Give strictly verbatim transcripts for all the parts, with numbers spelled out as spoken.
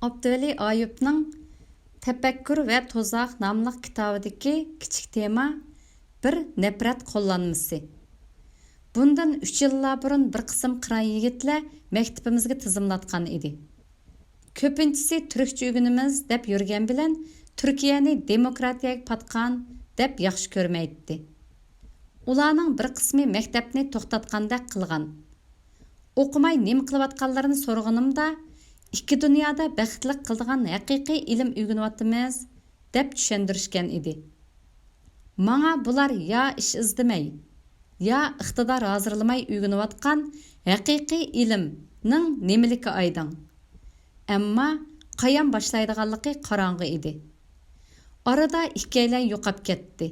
ئابدۇۋەلى ئايۇپنىڭ تەپەككۇر ۋە تۇزاق ناملىق كىتابىدىكى كىچىك تېما بىر نەپرەت قوللانمىسى. بۇندىن ئۈچ يىللار بۇرۇن بىر قىسىم قىران يىگىتلەر مەكتىپىمىزگە تىزىملاتقان ئىدى. كۆپىنچىسى تۈركچە ئۆگىنىمىز دەپ يۈرگەن بىلەن تۈركىيەنى دېموكراتىيەگە پاتقان دەپ ياخشى كۆرمەيتتى. ئۇلارنىڭ بىر قىسمى مەكتەپنى توختاتقاندەك قىلغان. ئوقۇماي نېمە قىلىۋاتقانلىرىنى سورىغىنىمدا، ئىككى دۇنيادا بەختلىك قىلىدىغان ھەقىقىي ئىلىم ئۆگىنىۋاتىمىز، دەپ چۈشەندۈرۈشكەن ئىدى. ماڭا بۇلار يا ئىش ئىزدىمەي، يا ئىقتىدار ھازىرلىماي ئۆگىنىۋاتقان ھەقىقىي ئىلىمنىڭ نېمىلىكى ئايدىڭ. ئەمما قايان باشلايدىغانلىقى قاراڭغۇ ئىدى. ئارىدا ئىككىيلەن يوقاپ كەتتى.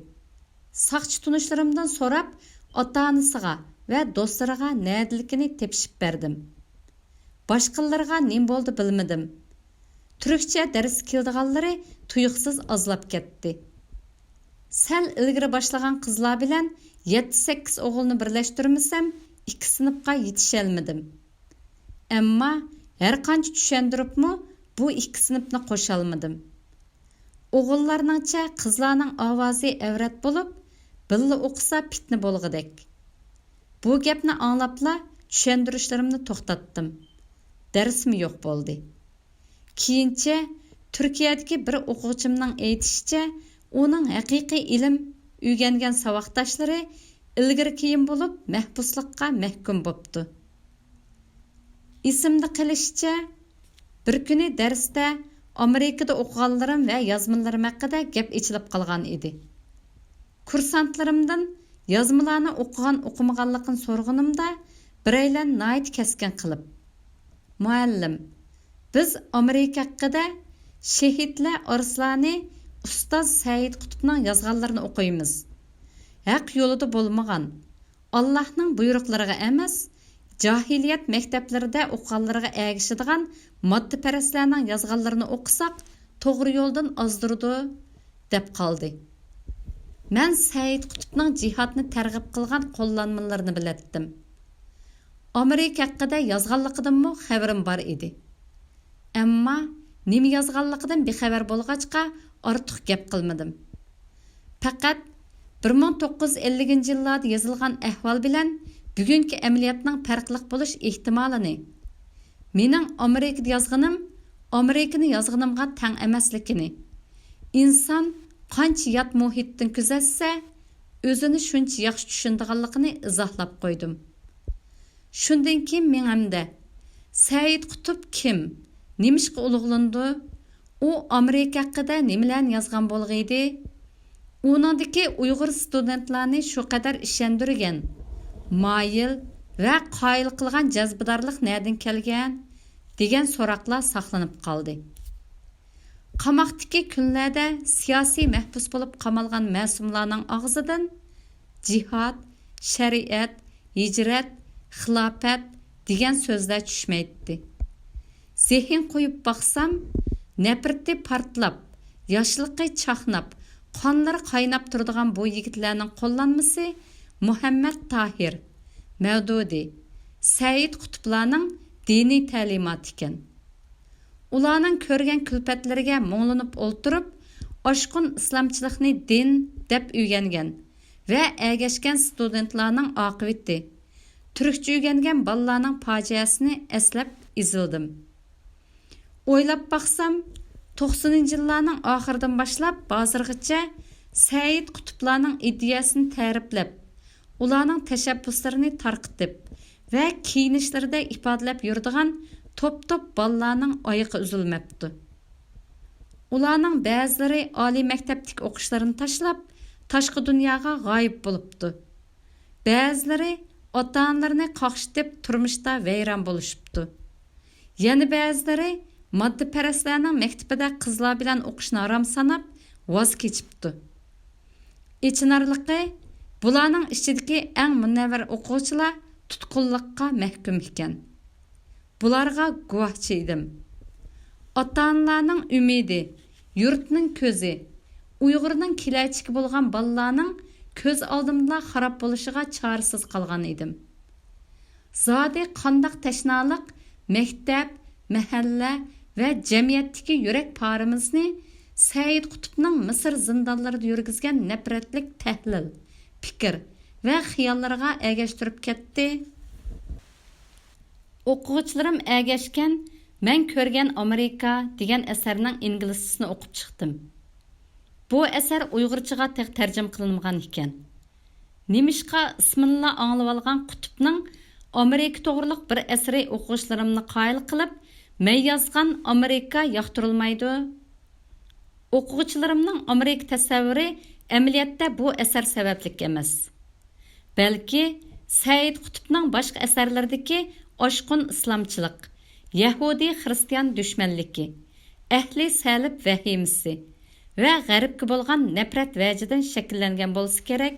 ساقچى تونۇشلىرىمدىن سوراپ، ئاتا-ئانىسىغا ۋە دوستلىرىغا نەدىلىكىنى تېپىشىپ بەردىم. باشقىلىرىغا نېمە بولدى بىلمىدىم. تۈركچە دەرسكە كېلىدىغانلىرى تۇيۇقسىز ئازلاپ كەتتى. سەل ئىلگىرى باشلىغان قىزلار بىلەن يەتتە-سەككىز ئوغۇلنى بىرلەشتۈرمىسەم، ئىككى سىنىپقا يېتىشەلمىدىم. ئەمما ھەرقانچە چۈشەندۈرۈپمۇ بۇ ئىككى سىنىپنى قوشالمىدىم. ئوغۇللارنىڭچە قىزلارنىڭ ئاۋازى ئەۋرەت بولۇپ، بىللە ئوقۇسا پىتنە بولغۇدەك. بۇ گەپنى ئاڭلاپلا چۈشەندۈرۈشلىرىمنى توختاتتىم. دەرسمۇ يوق بولدى. كېيىنچە تۈركىيەدىكى بىر ئوقۇغۇچىمنىڭ ئېيتىشىچە، ئۇنىڭ ھەقىقىي ئىلىم ئۆگەنگەن ساۋاقداشلىرى ئىلگىرى-كېيىن بولۇپ مەھبۇسلۇققا مەھكۇم بوپتۇ. ئېسىمدە قېلىشىچە، بىر كۈنى دەرستە ئامېرىكىدا ئوقۇغانلىرىم ۋە يازمىلىرىم ھەققىدە گەپ ئېچىلىپ قالغان ئىدى. كۇرسانتلىرىمدىن يازمىلارنى ئوقۇغان-ئوقۇمىغانلىقىنى سورىغىنىمدا، بىرەيلەن ناھايىتى كەسكىن قىلىپ، مۇئەللىم، بىز ئامېرىكا ھەققىدە شېھىتلەر ئارسلانى ئۇستاز سەئىد قۇتۇپنىڭ يازغانلىرىنى ئوقۇيمىز. ھەق يولىدا بولمىغان، ئاللاھنىڭ بۇيرۇقلىرىغا ئەمەس، جاھىلىيەت مەكتەپلىرىدە ئوقۇغانلىرىغا ئەگىشىدىغان ماددىپەرەسلەرنىڭ يازغانلىرىنى ئوقۇساق، توغرا يولدىن ئازدۇرىدۇ، دەپ قالدى. مەن سەئىد قۇتۇپنىڭ جىھادنى تەرغىب قىلغان قوللانمىلىرىنى بىلەتتىم. ئامېرىكا ھەققىدە يازغانلىقىدىنمۇ خەۋىرىم بار ئىدى. ئەمما نېمە يازغانلىقىدىن بىخەۋەر بولغاچقا، ئارتۇق گەپ قىلمىدىم. پەقەت بىر مىڭ توققۇز يۈز ئەللىكىنچى يىللاردا يېزىلغان ئەھۋال بىلەن بۈگۈنكى ئەمەلىيەتنىڭ پەرقلىق بولۇش ئېھتىمالىنى، مېنىڭ ئامېرىكىدا يازغىنىم ئامېرىكىنى يازغىنىمغا تەڭ ئەمەسلىكىنى، ئىنسان قانچە يات مۇھىتتىن كۆزەتسە، ئۆزىنى شۇنچە ياخشى چۈشىنىدىغانلىقىنى ئىزاھلاپ قويدۇم. شۇندىن كېيىن مېڭەمدە، سەئىد قۇتۇپ كىم؟ نېمىشقا ئۇلۇغلىنىدۇ؟ ئۇ ئامېرىكا ھەققىدە نېمىلەرنى يازغان بولغىيدى؟ ئۇنىڭدىكى ئۇيغۇر ستۇدېنتلارنى شۇ قەدەر ئىشەندۈرگەن، مايىل ۋە قايىل قىلغان جەزبىدارلىق نەدىن كەلگەن؟ دېگەن سوراقلار ساقلىنىپ قالدى. قاماقتىكى كۈنلەردە سىياسىي مەھبۇس بولۇپ قامالغان مەسۇملارنىڭ ئاغزىدىن جىھاد، شەرىئەت، ھىجرەت، خىلاپەت دېگەن سۆزلەر چۈشمەيتتى. زېھىن قويۇپ باقسام، نەپرىتى پارتلاپ، ياشلىقى چاقناپ، قانلىرى قايناپ تۇرىدىغان بۇ يىگىتلەرنىڭ قوللانمىسى مۇھەممەد تاھىر، مەۋدۇدى، سەئىد قۇتۇپلارنىڭ دىنىي تەلىماتى ئىكەن. ئۇلارنىڭ كۆرگەن كۈلپەتلىرىگە مۇڭلىنىپ ئولتۇرۇپ، ئاشقۇن ئىسلامچىلىقنى دىن دەپ ئۆگەنگەن ۋە ئەگەشكەن ستۇدېنتلارنىڭ ئاقىۋىتى، تۈركچە ئۆگەنگەن بالىلارنىڭ پاجىئەسىنى ئەسلەپ ئېزىلدىم. ئويلاپ باقسام، توقسىنىنچى يىللارنىڭ ئاخىرىدىن باشلاپ ھازىرغىچە سەئىد قۇتۇپلارنىڭ ئىدىيەسىنى تەرىپلەپ، ئۇلارنىڭ تەشەببۇسلىرىنى تارقىتىپ ۋە كىيىنىشلىرىدە ئىپادىلەپ يۈرىدىغان توپ-توپ بالىلارنىڭ ئايىقى ئۈزۈلمەپتۇ. ئۇلارنىڭ بەزىلىرى ئالىي مەكتەپتىكى ئوقۇشلىرىنى تاشلاپ، تاشقى دۇنياغا غايىب بولۇپتۇ. بەزىلىرى ئاتا-ئانىلىرىنى قاقشىتىپ، تۇرمۇشتا ۋەيران بولۇشۇپتۇ. يەنە بەزىلىرى ماددىپەرەسلەرنىڭ مەكتىپىدە قىزلار بىلەن ئوقۇشنى ھارام ساناپ، ۋاز كېچىپتۇ. ئېچىنارلىقى، بۇلارنىڭ ئىچىدىكى ئەڭ مۇنەۋۋەر ئوقۇغۇچىلار تۇتقۇنلۇققا مەھكۇم ئىكەن. بۇلارغا گۇۋاھچى ئىدىم. ئاتا-ئانىلارنىڭ ئۈمىدى، يۇرتنىڭ كۆزى، ئۇيغۇرنىڭ كېلەچىكى بولغان بالىلارنىڭ كۆز ئالدىمدىلا خاراب بولۇشىغا چارىسىز قالغان ئىدىم. زادى قانداق تەشنالىق مەكتەپ، مەھەللە، ۋە جەمئىيەتتىكى يۈرەك پارىمىزنى سەئىد قۇتۇپنىڭ مىسىر زىندانلىرىدا يۈرگۈزگەن نەپرەتلىك تەھلىل، پىكىر ۋە خىياللىرىغا ئەگەشتۈرۈپ كەتتى. ئوقۇغۇچىلىرىم ئەگەشكەن مەن كۆرگەن ئامېرىكا دېگەن ئەسەرنىڭ ئىنگلىزچىسىنى ئوقۇپ چىقتىم. بۇ ئەسەر ئۇيغۇرچىغا تېخى تەرجىمە قىلىنمىغان ئىكەن. نېمىشقا ئىسمىنىلا ئاڭلىۋالغان قۇتۇپنىڭ ئامېرىكا توغرۇلۇق بىر ئەسىرى ئوقۇغۇچىلىرىمنى قايىل قىلىپ، مەن يازغان ئامېرىكا ياقتۇرۇلمايدۇ؟ ئوقۇغۇچىلىرىمنىڭ ئامېرىكا تەسەۋۋۇرى ئەمەلىيەتتە بۇ ئەسەر سەۋەبلىك ئەمەس. بەلكى سەئىد قۇتۇپنىڭ باشقا ئەسەرلىرىدىكى ئاشقۇن ئىسلامچىلىق، يەھۇدىي خىرىستىيان دۈشمەنلىكى، ئەھلى سەلىب ۋەھىمىسى ۋە غەربكە بولغان نەپرەت ۋەجىدىن شەكىللەنگەن بولسا كېرەك.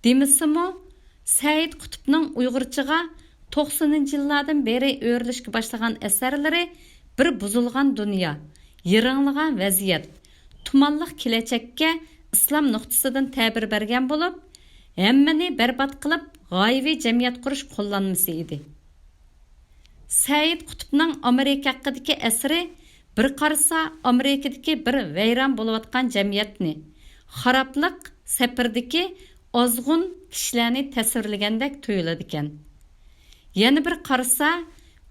دېمىسىمۇ، سەئىد قۇتۇپنىڭ ئۇيغۇرچىغا توقسىنىنچى يىللاردىن بېرى ئۆرۈلۈشكە باشلىغان ئەسەرلىرى بىر بۇزۇلغان دۇنيا، يىرىڭلىغان ۋەزىيەت، تۇمانلىق كېلەچەككە ئىسلام نۇقتىسىدىن تەبىر بەرگەن بولۇپ، ھەممىنى بەربات قىلىپ، غايىۋى جەمئىيەت قۇرۇش قوللانمىسى ئىدى. سەئىد قۇتۇپنىڭ ئامېرىكا ھەققىدىكى ئەسىرى بىر قارىسا ئامېرىكىدىكى بىر ۋەيران بولۇۋاتقان جەمئىيەتنى، خارابلىق سەپىرىدىكى ئازغۇن كىشىلەرنى تەسۋىرلىگەندەك تۇيۇلىدىكەن. يەنە بىر قارىسا،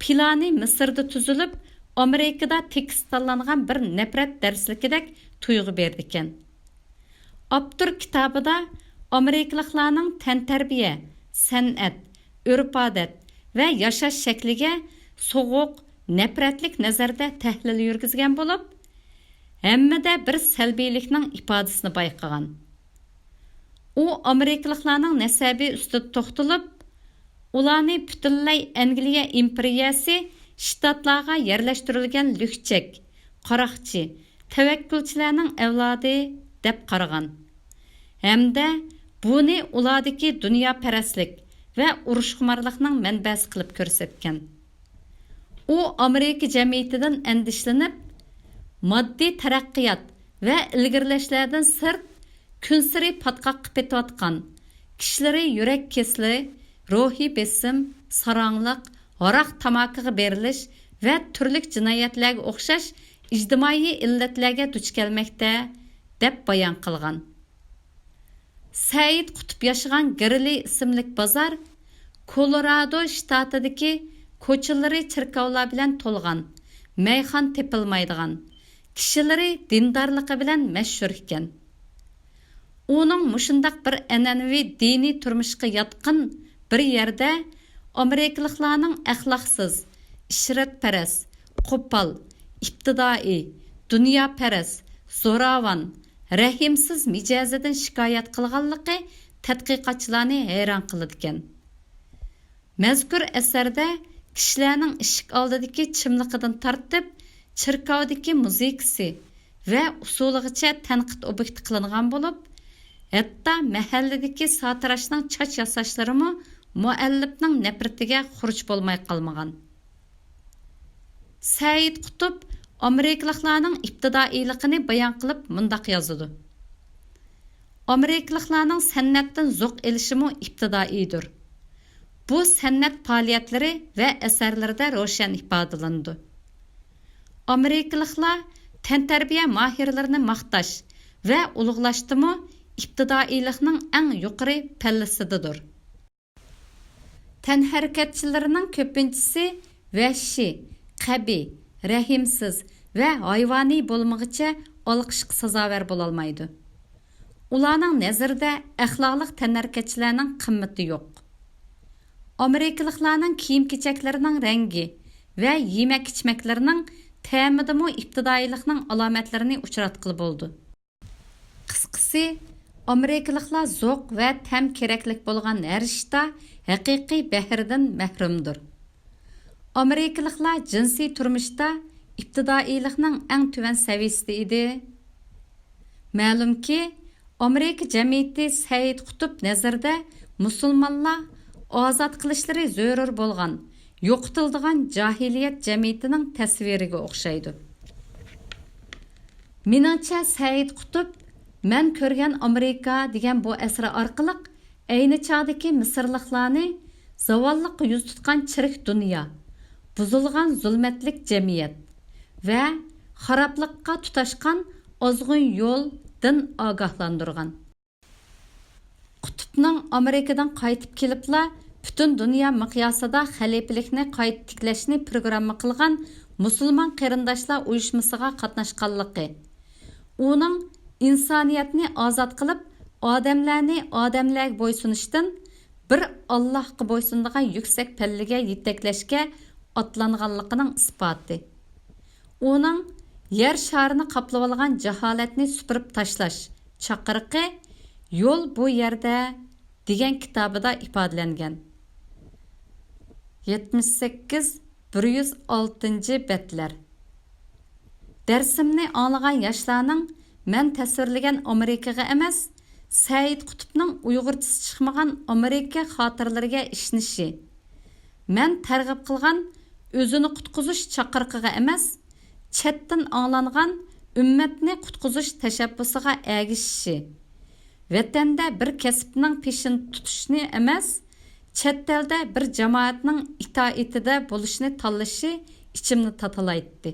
پىلانى مىسىردا تۈزۈلۈپ، ئامېرىكىدا تېكىستلانغان بىر نەپرەت دەرسلىكىدەك تۇيغۇ بېرىدىكەن. ئاپتور كىتابىدا ئامېرىكىلىقلارنىڭ تەنتەربىيە، سەنئەت، ئۆرپ-ئادەت ۋە ياشاش شەكلىگە سوغۇق، نەپرەتلىك نەزەردە تەھلىل يۈرگۈزگەن بولۇپ، ھەممىدە بىر سەلبىيلىكنىڭ ئىپادىسىنى بايقىغان. ئۇ ئامېرىكىلىقلارنىڭ نەسەبى ئۈستىدە توختىلىپ، ئۇلارنى پۈتۈنلەي ئەنگلىيە ئىمپېرىيەسى شتاتلارغا يەرلەشتۈرۈلگەن لۈكچەك، قاراقچى، تەۋەككۈلچىلەرنىڭ ئەۋلادى دەپ قارىغان ھەمدە بۇنى ئۇلاردىكى دۇنياپەرەسلىك ۋە ئۇرۇشخۇمارلىقنىڭ مەنبەسى قىلىپ كۆرسەتكەن. ئۇ ئامېرىكا جەمئىيىتىدىن ئەندىشىلىنىپ، ماددىي تەرەققىيات ۋە ئىلگىرىلەشلەردىن سىرت، كۈنسېرى پاتقاققا پېتىۋاتقان، كىشىلىرى يۈرەك كېسىلى، روھىي بېسىم، ساراڭلىق، ھاراق-تاماكىغا بېرىلىش ۋە تۈرلۈك جىنايەتلەرگە ئوخشاش ئىجتىمائىي ئىللەتلەرگە دۇچ كەلمەكتە، دەپ بايان قىلغان. سەئىد قۇتۇپ ياشىغان گىرلى ئىسىملىك بازار كولورادو شتاتىدىكى كوچىلىرى چېركاۋلار بىلەن تولغان، مەيخانا تېپىلمايدىغان، كىشىلىرى دىندارلىقى بىلەن مەشھۇر ئىكەن. ئۇنىڭ مۇشۇنداق بىر ئەنئەنىۋى دىنىي تۇرمۇشقا ياتقىن بىر يەردە ئامېرىكىلىقلارنىڭ ئەخلاقسىز، ئىشرەتپەرەس، قوپال، ئىپتىدائىي، دۇنياپەرەس، زوراۋان، رەھىمسىز مىجەزىدىن شىكايەت قىلغانلىقى تەتقىقاتچىلارنى ھەيران قىلىدىكەن. مەزكۇر ئەسەردە كىشىلەرنىڭ ئىشىك ئالدىدىكى چىملىقىدىن تارتىپ، چېركاۋدىكى مۇزىكىسى ۋە ئۇسسۇلىغىچە تەنقىد ئوبيېكتى قىلىنغان بولۇپ، ھەتتا مەھەللىدىكى ساتىراشنىڭ چاچ ياساشلىرىمۇ مۇئەللىپنىڭ نەپرىتىگە خۇرۇچ بولماي قالمىغان. سەئىد قۇتۇپ ئامېرىكىلىقلارنىڭ ئىپتىدائىيلىقىنى بايان قىلىپ مۇنداق يازىدۇ: ئامېرىكىلىقلارنىڭ سەنئەتتىن زوق ئېلىشىمۇ ئىپتىدائىيدۇر. بۇ سەنئەت پائالىيەتلىرى ۋە ئەسەرلىرىدە روشەن ئىپادىلىنىدۇ. ئامېرىكىلىقلار تەنتەربىيە ماھىرلىرىنى ماختاش ۋە ئۇلۇغلاشتىمۇ ئىپتىدائىيلىقنىڭ ئەڭ يۇقىرى پەللىسىدىدۇر. تەنھەرىكەتچىلىرىنىڭ كۆپىنچىسى ۋەھشىي، قەبىھ، رەھىمسىز ۋە ھايۋانىي بولمىغۇچە ئالقىشقا سازاۋەر بولالمايدۇ. ئۇلارنىڭ نەزىرىدە ئەخلاقلىق تەنھەرىكەتچىلەرنىڭ قىممىتى يوق. ئامېرىكىلىقلارنىڭ كىيىم-كېچەكلىرىنىڭ رەڭگى ۋە يېمەك-ئىچمەكلىرىنىڭ تەمىدىمۇ ئىپتىدائىيلىقنىڭ ئالامەتلىرىنى ئۇچراتقىلى بولىدۇ. قىسقىسى، ئامېرىكىلىقلار زوق ۋە تەم كېرەكلىك بولغان ھەر ئىشتا ھەقىقىي بەھرىدىن مەھرۇمدۇر. ئامېرىكىلىقلار جىنسىي تۇرمۇشتا ئىپتىدائىيلىقنىڭ ئەڭ تۆۋەن سەۋىيىسىدە ئىدى. مەلۇمكى، ئامېرىكا جەمئىيىتى سەئىد قۇتۇپ نەزىرىدە مۇسۇلمانلار ئازاد قىلىشلىرى زۆرۈر بولغان، يوقىتىلىدىغان جاھىلىيەت جەمئىيىتىنىڭ تەسۋىرىگە ئوخشايدۇ. مېنىڭچە، سەئىد قۇتۇپ مەن كۆرگەن ئامېرىكا دېگەن بۇ ئەسىرى ئارقىلىق ئەينى چاغدىكى مىسىرلىقلارنى زاۋاللىققا يۈز تۇتقان چىرىك دۇنيا، بۇزۇلغان زۇلمەتلىك جەمئىيەت، ۋە خارابلىققا تۇتاشقان ئازغۇن يول دىن ئاگاھلاندۇرغان. قۇتۇپنىڭ ئامېرىكىدىن قايتىپ كېلىپلا پۈتۈن دۇنيا مىقياسىدا خەلىپىلىكنى قايتا تىكلەشنى پروگرامما قىلغان مۇسۇلمان قېرىنداشلار ئۇيۇشمىسىغا قاتناشقانلىقى، ئۇنىڭ ئىنسانىيەتنى ئازاد قىلىپ، ئادەملەرنى ئادەملەرگە بويسۇنۇشتىن بىر ئاللاھقا بويسۇنىدىغان يۈكسەك پەللىگە يېتەكلەشكە ئاتلانغانلىقىنىڭ ئىسپاتى. ئۇنىڭ يەر شارىنى قاپلىۋالغان جاھالەتنى سۈپۈرۈپ تاشلاش چاقىرىقى يول بۇ يەردە دېگەن كىتابىدا ئىپادىلەنگەن. يەتمىش سەككىز، بىر يۈز ئالتىنچى بەتلەر. دەرسىمنى ئاڭلىغان ياشلارنىڭ مەن تەسۋىرلىگەن ئامېرىكىغا ئەمەس، سەئىد قۇتۇپنىڭ ئۇيغۇرچىسى چىقمىغان ئامېرىكا خاتىرىلىرىگە ئىشىنىشى، مەن تەرغىب قىلغان ئۆزىنى قۇتقۇزۇش چاقىرىقىغا ئەمەس، چەتتىن ئاڭلانغان ئۈممەتنى قۇتقۇزۇش تەشەببۇسىغا ئەگىشىشى، ۋەتەندە بىر كەسىپنىڭ پېشىنى تۇتۇشنى ئەمەس، چەت ئەلدە بىر جامائەتنىڭ ئىتائىتىدە بولۇشنى تاللىشى ئىچىمنى تاتىلايتتى.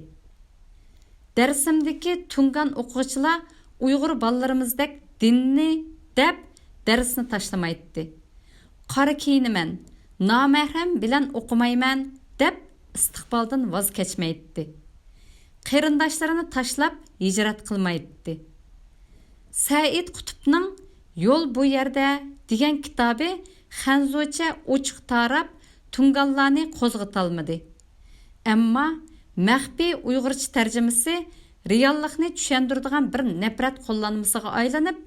دەرسىمدىكى تۇڭگان ئوقۇغۇچىلار ئۇيغۇر بالىلىرىمىزدەك دىننى دەپ دەرسنى تاشلىمايتتى. قارا كىيىنىمەن، نامەھرەم بىلەن ئوقۇمايمەن دەپ ئىستىقبالدىن ۋاز كەچمەيتتى. قېرىنداشلىرىنى تاشلاپ ھىجرەت قىلمايتتى. سەئىد قۇتۇپنىڭ يول بۇ يەردە دېگەن كىتابى خەنزۇچە ئوچۇق تاراپ تۇڭگانلارنى قوزغىتالمىدى. ئەمما مەخپىي ئۇيغۇرچە تەرجىمىسى رېئاللىقنى چۈشەندۈرىدىغان بىر نەپرەت قوللانمىسىغا ئايلىنىپ،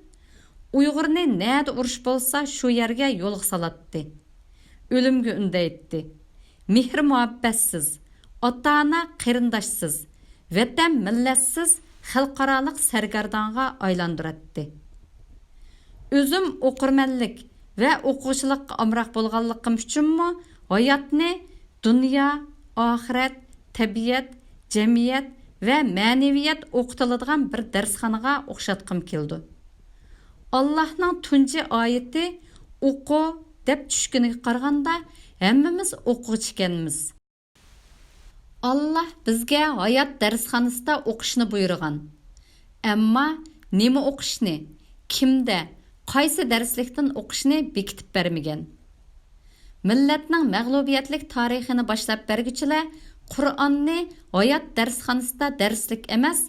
ئۇيغۇرنى نەدە ئۇرۇش بولسا شۇ يەرگە يولغا سالاتتى. ئۆلۈمگە ئۈندەيتتى. مېھرى مۇھەببەتسىز، ئاتا-ئانا قېرىنداشسىز، ۋەتەن مىللەتسىز خەلقئارالىق سەرگەردانغا ئايلاندۇراتتى. ئۆزۈم ئوقۇرمەنلىك ۋە ئوقۇغۇچىلىققا ئامراق بولغانلىقىم ئۈچۈنمۇ ھاياتنى دۇنيا، ئاخىرەت، تەبىئەت، جەمئىيەت ۋە مەنىۋىيەت ئوقۇتۇلىدىغان بىر دەرسخانىغا ئوخشاتقۇم كېلىدۇ. ئاللاھنىڭ تۇنجى ئايىتى «ئوقۇ» دەپ چۈشكىنىگە قارىغاندا، ھەممىمىز ئوقۇغۇچى ئىكەنمىز. ئاللاھ بىزگە ھايات دەرسخانىسىدا ئوقۇشنى بۇيرۇغان. ئەمما نېمە ئوقۇشنى، كىمدە، قايسى دەرسلىكتىن ئوقۇشنى بېكىتىپ بەرمىگەن. مىللەتنىڭ مەغلۇبىيەتلىك تارىخىنى باشلاپ بەرگۈچىلەر قۇرئاننى ھايات دەرسخانىسىدا دەرسلىك ئەمەس،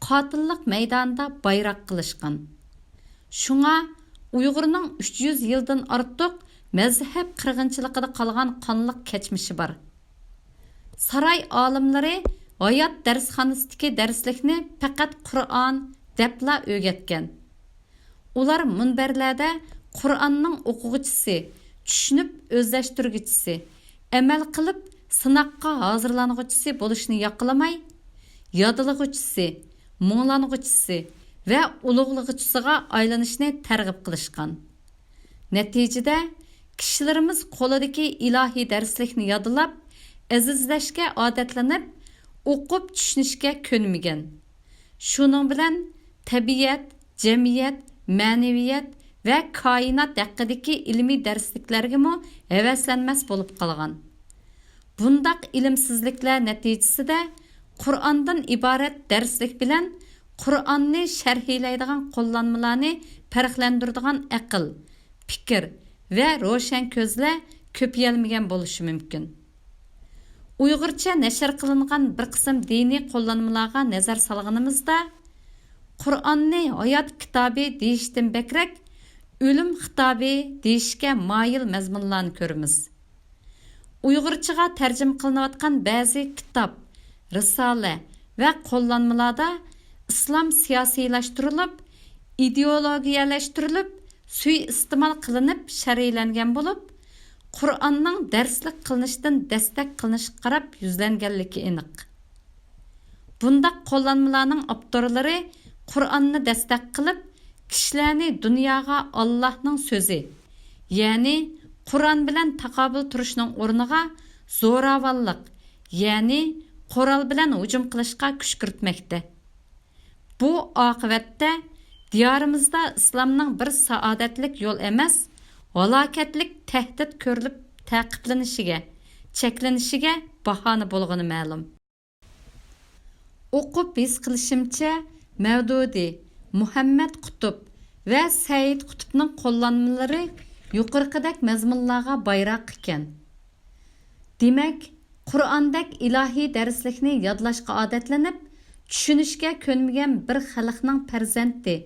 قاتىللىق مەيدانىدا بايراق قىلىشقان. شۇڭا ئۇيغۇرنىڭ ئۈچ يۈز يىلدىن ئارتۇق مەزھەپ قىرغىنچىلىقىدا قالغان قانلىق كەچمىشى بار. ساراي ئالىملىرى ھايات دەرسخانىسىدىكى دەرسلىكنى پەقەت قۇرئان دەپلا ئۆگەتكەن. ئۇلار مۇنبەرلەردە قۇرئاننىڭ ئوقۇغۇچىسى، چۈشىنىپ ئۆزلەشتۈرگۈچىسى، ئەمەل قىلىپ سىناققا ھازىرلانغۇچىسى بولۇشنى ياقلىماي، يادلىغۇچىسى، مۇڭلانغۇچىسى ۋە ئۇلۇغلىغۇچىسىغا ئايلىنىشنى تەرغىب قىلىشقان. نەتىجىدە، كىشىلىرىمىز قولىدىكى ئىلاھىي دەرسلىكنى يادلاپ، ئەزىزلەشكە ئادەتلىنىپ، ئوقۇپ چۈشىنىشكە كۆنمىگەن. شۇنىڭ بىلەن تەبىئەت، جەمئىيەت، مەنىۋىيەت ۋە كائىنات ھەققىدىكى ئىلمىي دەرسلىكلەرگىمۇ ھەۋەسلەنمەس بولۇپ قالغان. بۇنداق ئىلىمسىزلىكلەر نەتىجىسىدە قۇرئاندىن ئىبارەت دەرسلىك بىلەن قۇرئاننى شەرھلەيدىغان قوللانمىلارنى پەرقلەندۈرىدىغان ئەقىل، پىكىر ۋە روشەن كۆزلەر كۆپىيەلمىگەن بولۇشى مۇمكىن. ئۇيغۇرچە نەشر قىلىنغان بىر قىسىم دىنىي قوللانمىلارغا نەزەر سالغىنىمىزدا، قۇرئاننى ھايات كىتابى دېيىشتىن بەكرەك، ئۆلۈم خىتابى دېيىشكە مايىل مەزمۇنلارنى كۆرىمىز. ئۇيغۇرچىغا تەرجىمە قىلىنىۋاتقان بەزى كىتاب، رىسالە ۋە قوللانمىلاردا ئىسلام سىياسىيلاشتۇرۇلۇپ، ئىدېئولوگىيەلەشتۈرۈلۈپ، سۇيىئىستېمال قىلىنىپ شەرھلەنگەن بولۇپ، قۇرئاننىڭ دەرسلىك قىلىنىشتىن دەستەك قىلىنىشقا قاراپ يۈزلەنگەنلىكى ئېنىق. بۇنداق قوللانمىلارنىڭ ئاپتورلىرى قۇرئاننى دەستەك قىلىپ، كىشىلەرنى دۇنياغا ئاللاھنىڭ سۆزى، يەنى قۇرئان بىلەن تاقابىل تۇرۇشنىڭ ئورنىغا زوراۋانلىق، يەنى قورال بىلەن ھۇجۇم قىلىشقا كۈشكۈرتمەكتە. بۇ ئاقىۋەتتە دىيارىمىزدا ئىسلامنىڭ بىر سائادەتلىك يول ئەمەس، ھالاكەتلىك تەھدىت كۆرۈلۈپ تەقىبلىنىشىگە، چەكلىنىشىگە باھانە بولغىنى مەلۇم. ئوقۇپ ھېس قىلىشىمچە، مەۋدۇدى، مۇھەممەد قۇتۇپ ۋە سەئىد قۇتۇپنىڭ قوللانمىلىرى يۇقىرىقىدەك مەزمۇنلارغا بايراق ئىكەن. دېمەك، قۇرئاندەك ئىلاھىي دەرسلىكنى يادلاشقا ئادەتلىنىپ، چۈشىنىشكە كۆنمىگەن بىر خەلقنىڭ پەرزەنتى،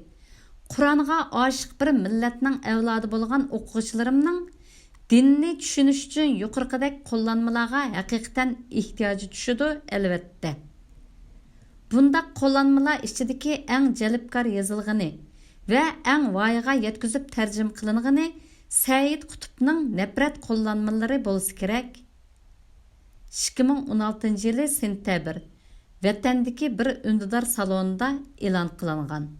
قۇرئانغا ئاشىق بىر مىللەتنىڭ ئەۋلادى بولغان ئوقۇغۇچىلىرىمنىڭ دىننى چۈشىنىش ئۈچۈن يۇقىرىقىدەك قوللانمىلارغا ھەقىقەتەن ئېھتىياجى چۈشىدۇ، ئەلۋەتتە. بۇنداق قوللانمىلار ئىچىدىكى ئەڭ جەلپكار يېزىلغىنى ۋە ئەڭ ۋايىغا يەتكۈزۈپ تەرجىمە قىلىنغىنى سەئىد قۇتۇپنىڭ نەپرەت قوللانمىلىرى بولسا كېرەك. ئىككى مىڭ ئون ئالتىنچى يىلى سېنتەبىر، ۋەتەندىكى بىر ئۈندىدار سالونىدا ئېلان قىلىنغان.